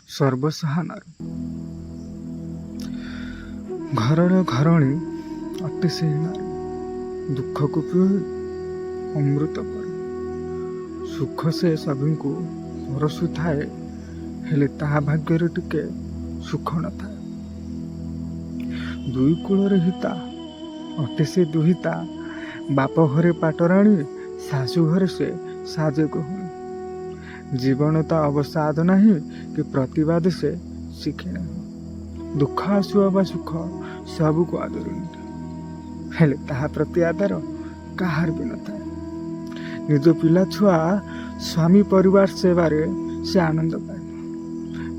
ସର୍ବସହା ନାରୀ। ଘରର ଘରଣୀ ଅଟେ ସେହି ନାରୀ, ଦୁଃଖକୁ ପିଇ ଅମୃତ ପରି। ସୁଖ ସେ ସଭିଙ୍କୁ ପରସୁଥାଏ, ହେଲେ ତାହା ଭାଗ୍ୟରେ ଟିକେ ସୁଖ ନଥାଏ। ଦୁଇ କୂଳରେ ହିତା ଅଟେ ସେ ଦୁହିତା, ବାପ ଘରେ ପାଟରାଣୀ, ଶାଶୁ ଘରେ ସେ ସାଜେ ଗୃହିଣୀ। ଜୀବନ ତା ଅବସାଦ ନାହିଁ କି ପ୍ରତିବାଦ ସେ ଶିଖେ ନାହିଁ। ଦୁଃଖ ଆସୁ ଅବା ସୁଖ, ସବୁକୁ ଆଦରି ନିଏ, ହେଲେ ତାହା ପ୍ରତି ଆଦର କାହାର ବି ନଥାଏ। ନିଜ ପିଲା ଛୁଆ, ସ୍ୱାମୀ, ପରିବାର ସେବାରେ ସେ ଆନନ୍ଦ ପାଏ।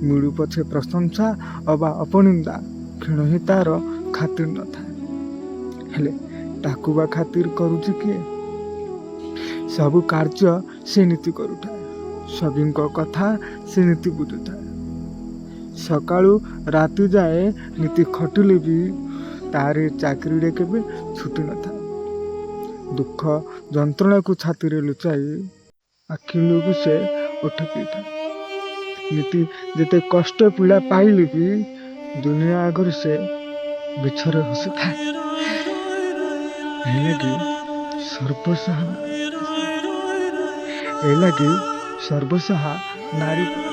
ମିଳୁ ପଛେ ପ୍ରଶଂସା ଅବା ଅପନିନ୍ଦା, କ୍ଷୀଣ ହିଁ ତାର ଖାତିର ନଥାଏ। ହେଲେ ତାକୁ ବା ଖାତିର କରୁଛି କିଏ? ସବୁ କାର୍ଯ୍ୟ ସେ ନୀତି କରୁଥାଏ, ସଭିଙ୍କ କଥା ସେ ନୀତି ବୁଝୁଥାଏ। ସକାଳୁ ରାତି ଯାଏ ନୀତି ଖଟିଲେ ବି ତାର ଏ ଚାକିରିରେ କେବେ ଛୁଟି ନଥାଏ। ଦୁଃଖ ଯନ୍ତ୍ରଣାକୁ ଛାତିରେ ଲୁଚାଇ ଆଖି ଲୁହକୁ ସେ ଓଠ ପିଇଥାଏ। ନୀତି ଯେତେ କଷ୍ଟ ପୀଡ଼ା ପାଇଲେ ବି ଦୁନିଆ ଆଗରେ ସେ ମିଛରେ ହସୁଥାଏ। ଏଲାଗି ସର୍ବସହା, ଏଲାଗି ସର୍ବସହା ନାରୀ।